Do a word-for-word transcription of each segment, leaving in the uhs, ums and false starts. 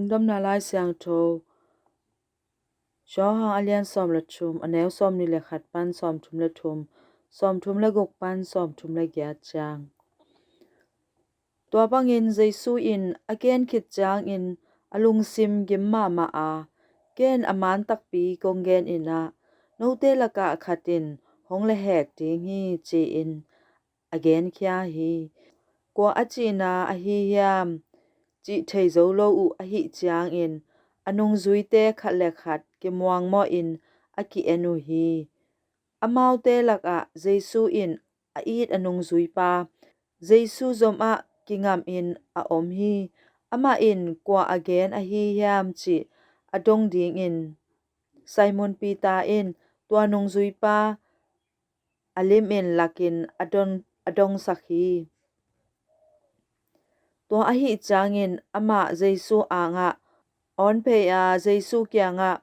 Lungdamna Lai Siangtho Johan a lian sawm le thum, a neu sawmnih le khat pan sawmthum le thum, sawmthum le guk pan sawmthum le giat ciang. Tua bangin Jesu in a gen khit ciangin a lungsim gim mahmah a, ken a man takpi kong gen in ah, note lakah khat in hong lehhek ding hi, ci-in a genkhia hi. Kua a cihna ahi hiam cih thei zo lo uh ahih ciangin a nungzuite khat le khat kimuangmawhin a ki-en uh hi. Amaute lakah Jesu in a it a nungzuipa Jesu zomah kingamin a om hi. Amah in kua a gen ahi hiam cih a dong dingin Simon Peter in tua nungzuipa a limin lakin a don, a dongsak hi. Tua ahih ciangin amah Jesu angah awn phei a, Jesu kiangah,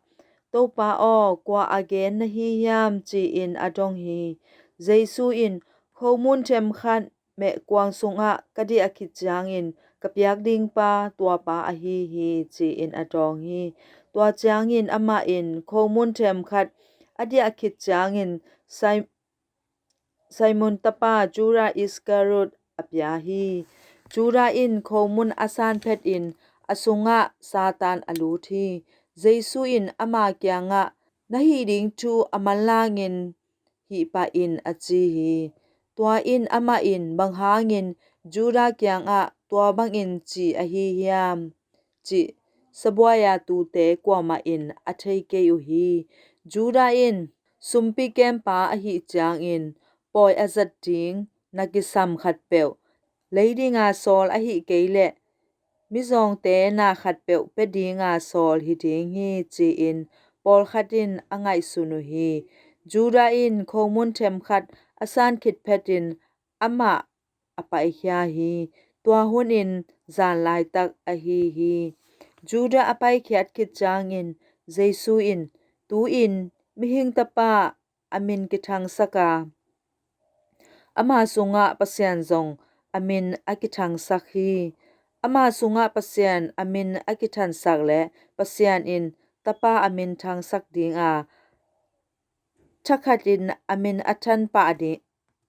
"Topa aw, kua a gen na hi hiam?" ci-in a dong hi. Jesu in, "Khomun themkhat mehkuang sungah ka diah khit ciangin ka piak ding pa, tua pa ahi hi," ci-in a dawng hi. Tua ciangin amah in khomun themkhat a diah khit ciangin Sim-, Simon tapa Judah Iscariot a pia hi. Judah in khomun a san phetin a sungah Satan a lut hi. Jesu in ama kiangah, "Na hih ding thu a manlangin hih pah in," a ci hi. Tua in amah in, "Bang hangin Judah kiangah tua bangin ci ahi hiam?" cih sabuai-a tute kuamah in a thei kei uh hi. Judah in sumpi kempa ahih ciangin pawi a zat ding na kisam khatpeuh lei dinga sawl ahih kei leh mizawngte na khatpeuh pia dinga sawl hi ding hi, ci-in pawlkhat in a ngaihsun uh hi. Judah in khomun themkhat a san khit phetin amah a paikhia hi. Tua hunin zan laitak ahi hi. Judah a paikhiat khit ciangin Jesu in, "Tu-in mihing tapa a min kithangsak a, ama sungah Pasian zong a min a kithangsak hi. Ama sungah Pasian a min a kithangsak le Pasian in tapa a min thangsak ding a, thakhatin a min a than pah ding,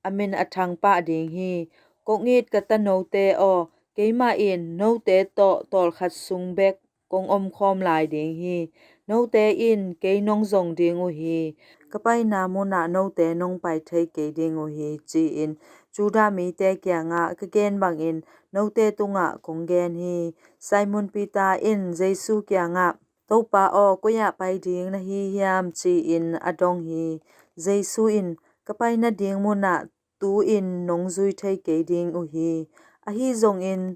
a min a thang pah ding hi. Kong it ka tanote aw, keimah in note tawh tawlkhat sung bek kong omkhawm lai ding hi. Note in kei nong zong ding uh hi. Ka paina munah note nong pai thei kei ding uh hi," ci-in Judah mite kiangah ka gen bangin note tungah kong gen hi. Simon Peter in Jesu kiangah, "Topa aw, koi-ah pai ding na hi hiam?" ci-in a dong hi. Jesu in, "Ka pai nading munah tu-in nong zui thei kei ding uh hi. Ahi zongin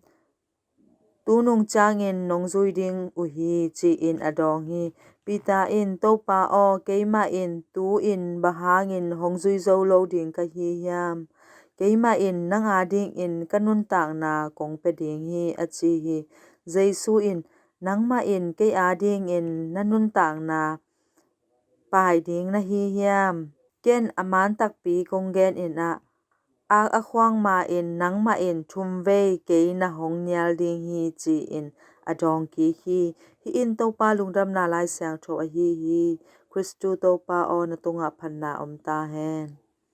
tu nung ciangin nong zui ding uh hi," ci-in a dawng hi. Peter in, "Topa aw, keimah in tu-in bang hangin hong zui zo lo ding ka hi hiam? Keimah in nang adingin ka nuntakna kong pia ding hi," a ci hi. Jesu in, "Nangmah in kei adingin na nuntakna pai ding na hi hiam? Ken a man takpi kong gen in ah, ak a khuang ma-in nangmah in thumvei kei na hong nial ding hi," ci-in a dawng kik hi. Hih in Topa Lungdamna Lai Siangtho ahi hi. Khristu Topa aw, na tungah phatna om ta hen.